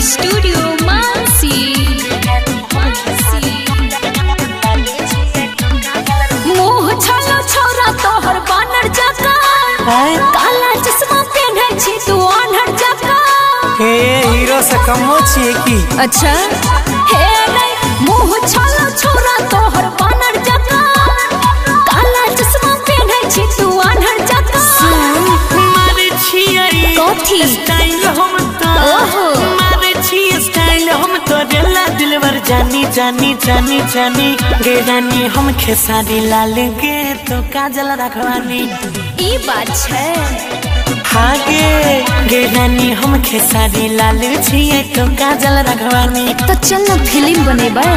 Studio Mansi. मुँह छलो छोरा तोहर बानर जका, काला चश्मा पहने छी तू आन्हर जका। हे हीरो से कमो छियै की? अच्छा हे नहीं, मुँह छलो छोरा तोहर बानर जका, काला चश्मा पहने छी तू आन्हर जका। मारे छियै कथी? स्टाइल हम तो, ओहो। मारे छियै स्टाइल हम तो रेला दिलवर जानी जानी जानी जानी गे रानी हम खेसारी लाल गे तो काजल रखवानी। ई बात छै। हाँ गे गे रानी हम खेसारी लाल छियै तो काजल रखवानी। तो चल ना फिल्म बनेबै।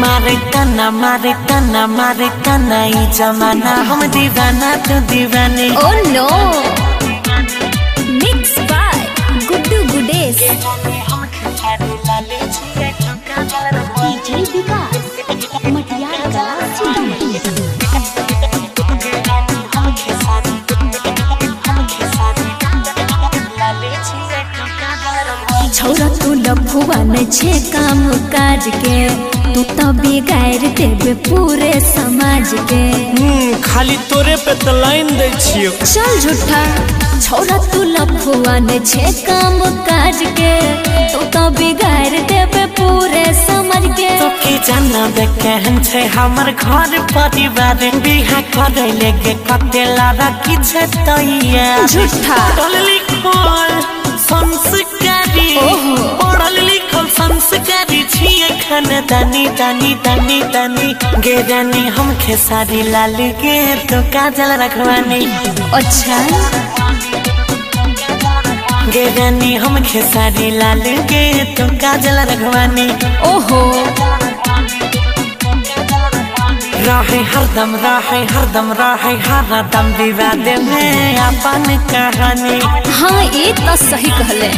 मारे तना मारे तना मारे तना ई जमाना, हम दीवाना तू दीवानी। Oh no. Mix by Guddu Gudesh. DJ Vikas Matiyar Kala Sitamarhi. छोरा तू लफुआ न छे काम काज के, तू तो बिगाड़ देबे पूरे समाज के। खाली तोरे पे तो लाइन दै छियो। चल झूठा। छोरा तू लफुआ न छे काम काज के, तू तो बिगाड़ देबे पूरे समाज के। तो की जानबे केहन छै हमर घर परिवार, बियाह करे लेके कते लारा की छै तैयार। झूठा। पढ़ल लिखल संस्कारी, ओहो। पढ़ल लिखल संस्कारी छियै खानदानी दानी दानी दानी गे रानी हम खेसारी लाल गे तो काजल रखवानी। अच्छा गे रानी हम खेसारी लाल गे तो काजल रखवानी। ओहो। राहे हरदम राहे हरदम राहे हरदम विवाद में अपन कहानी। हाँ ये तो सही कहले।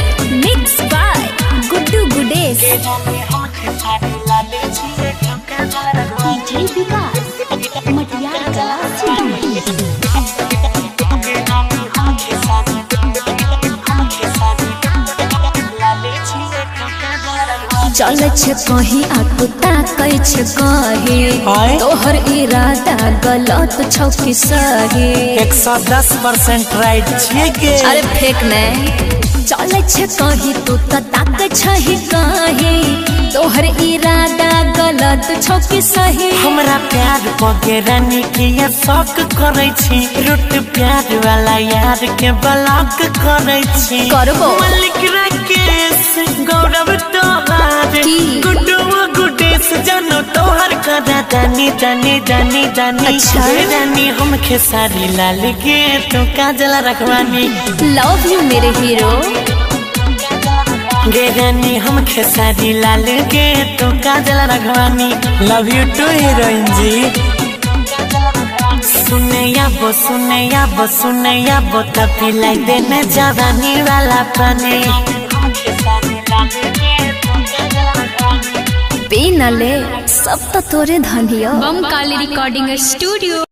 Mix by Guddu Gudesh. DJ Vikas Matiyar Kala Sitamarhi. चल छे कहीं आ तू ताकै छे कहीं, आय? तोहर इरादा गलत छौ कि सही। 110% राइट छियै के। अरे फेक ने। चल छे कहीं तू त ताकै छही कहीं, तोहर इरादा गलत छौ कि सही। हमरा प्यार पगे रानी किया शौक करै छी, रुट प्यार वाला यार के ब्लॉक करै छी। करबो। मलिक राकेश गौरव तोहार की? गुड्डू गुडेश जानो तोहर करा दानी दानी दानी दानी। अच्छा। गे रानी हम खेसारी लाल गे तो काजल रखवानी। लव you मेरे हीरो। गे रानी हम खेसारी लाल गे तो काजल रखवानी। Love you two heroine ji. सुने याबो सुने याबो सुने याबो तब पिलाई देने जवानी वाला पानी। पी न ले सब तो तोरे धनियो। बम काली रिकॉर्डिंग स्टूडियो।